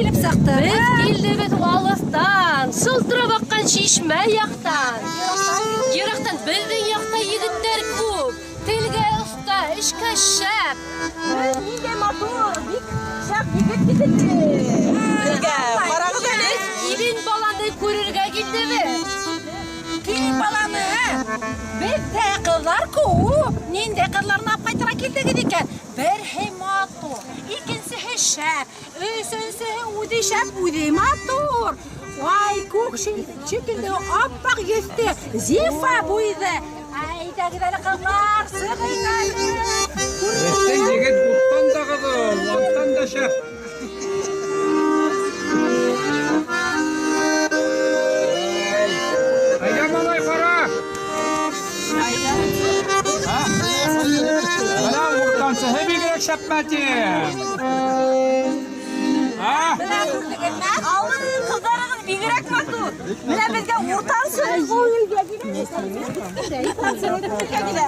килеп сыҡты? Беҙ килдек алыҫтан, сылтырап аҡҡан шишмә яҡтан. Йыраҡтан беҙҙең яҡта егеттәр күп, телгә оҫта, эшкә шәп. Беҙ ниндәй матур, бик шәп егет килде. Беҙгә ҡарағыҙ әле. Беҙ килен баланы күрергә килдек. Килен баланы. Беҙҙә ҡыҙҙар күп. Ниндәй ҡыҙҙарны алып ҡайтырға килдегеҙ икән? Береһе матур, икенсеһе шәп, өсөнсөһө үҙе шәп, үҙе матур. Ай, күк шикелле аппаҡ йөҙлө, зифа буйлы. Әйҙәгеҙ әле, ҡыҙҙар, сығығыҙ әле. Беҙҙең егет уттан да ҡыҙыл, аттан да шәп. Әйҙә, малай, ҡара. Бына уртансыһы бигерәк шәп мәтин. Бына күрҙегеҙме? Ауыл ҡыҙҙарығыҙ бигерәк матур. Бына беҙгә уртансы килә.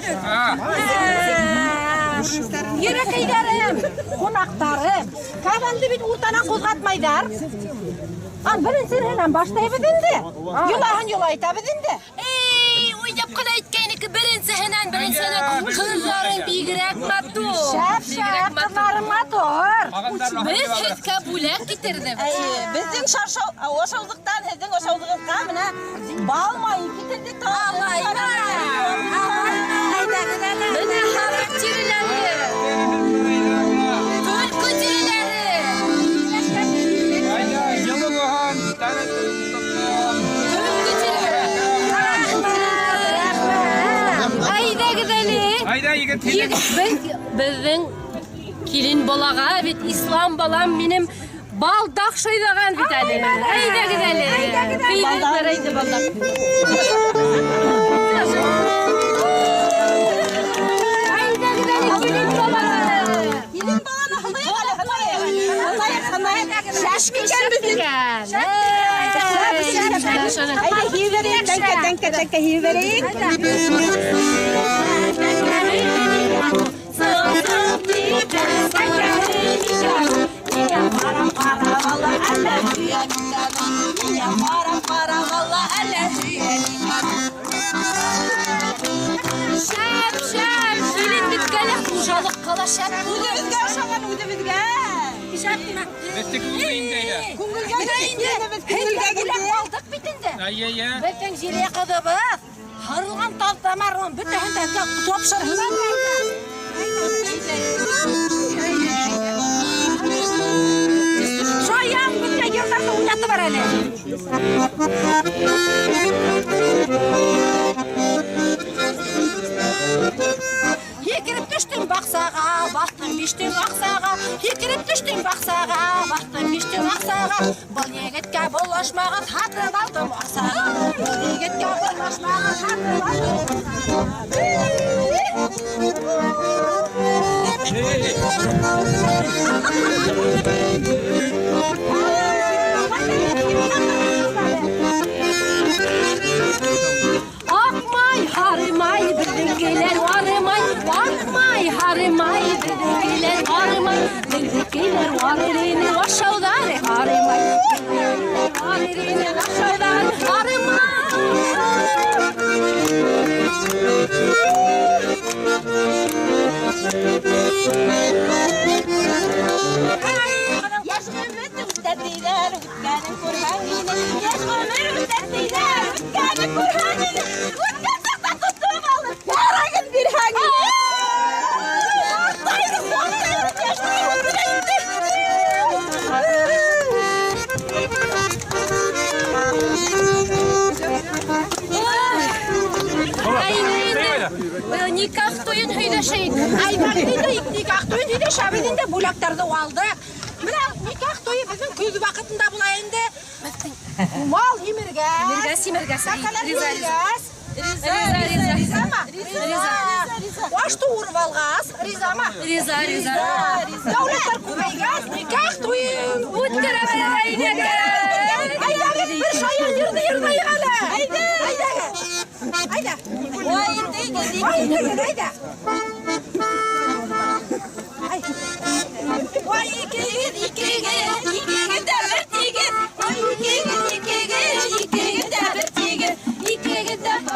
Йөрәкәйҙәрем, ҡунаҡтарым, кабанды бит уртанан ҡуҙғатмайҙар. Ан беренсеһенән башлайбыҙ инде. Йолаһын йола итәбеҙ инде. Эй, уйнап ҡына әйткәйнеке беренсеһенән, беренсеһенән. Ҡыҙҙарың бигерәк матур. Шәп, шәп, ҡыҙҙарым матур. Беҙ һеҙгә бүләк китерҙек. Әйе, беҙҙең ашауҙыҡтан һеҙҙең ашауҙығыҙға бына бал майы китерҙек. Бына һарыҡ тиреләре, төлкө тиреләре. Әйҙә, йылы булһын, тәне тотһон. Төлкө тиреләре. Әйҙәгеҙ әле. Әйҙә, егет, Егет, беҙ беҙҙең килен балаға бит Ислам балам минең балдаҡ шайҙаған бит әле. Әйҙәгеҙ әле. Әйҙәгеҙ, әйҙә балдаҡ. Әйҙәгеҙ әле килен баланы. Килен баланы һынайыҡ әле, һынайыҡ. Һынайыҡ, һынайыҡ. Шәп беҙҙең. Әйҙә, һибәрәйек, тәңкә, тәңкә, тәңкә һибәрәйек. Шәп, шәп, килен бөткәле хужалыҡҡа ла шәп булыр. Үҙебеҙгә оҡшаған, үҙебеҙгә. Беҙҙеке булды инде, әйҙә. Күңелгә инде, күңелгә Бүләк алдыҡ бит инде. Әйе, әйе. Беҙҙең Зилә ҡыҙыбыҙ һырылған тал тамырын бөтәһен дә тапшырһын. Шаян бөтә йырҙарҙы уйнатып бар әле. Һикереп төштөм баҡсаға, баҫтым биштем аҡсаға. Һикереп төштөм баҡсаға, баҫтым биштем аҡсаға. Был егеткә булашмағыҙ, һатып алдым аҡсаға. Был егеткә булашмағыҙ, һатып алдым Аҡмай, һарымай, беҙҙекеләр арымай. Аҡмай, һарымай, беҙҙекеләр арымай. Беҙҙекеләр арыр ине, ашауҙары арымай. Арыр ине, ашауҙары арымай. Йәш ғүмер үтә тиҙәр, үткәнен күрһәң ине. Йәш ғүмер үтә тиҙәр, үткәнен күрһәң ине. Үткән саҡта тотоп алып, кәрәген бирһәң ине. Ҡартайҙым, ҡартайҙым, йәшлегем үтеп китте. Никах туйын һөйләшәйек. Әйҙәгеҙ инде, никах туйын һөйләшәбеҙ инде, бүләктәрҙе алдыҡ. Бына никах туйы беҙҙең көҙ ваҡытында була инде. Мал һимергәс. Һимергәс, һимергәс. Сәкәләр Риза, һимергәс. Риза, риза. Ризамы? Риза. Баш тыуырып алғас, ризамы? Риза, риза. Дәүләттәр күбәйгәс, никах туйын үткәрәбеҙ, әйҙәгеҙ. Әйҙәгеҙ, бер шаян йырҙы йырлайыҡ әле. Әйҙә. Әйҙәгеҙ. Әйҙә. Ой, инде, Ой, инде, әйҙә. Ай. Ой, икегеҙ, икегеҙ, икегеҙ дә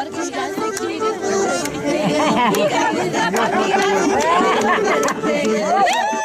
пар килгәнсе кигеҙ бүрек. Икәүебеҙ ҙә пар килгәнсе кигеҙ бүрек.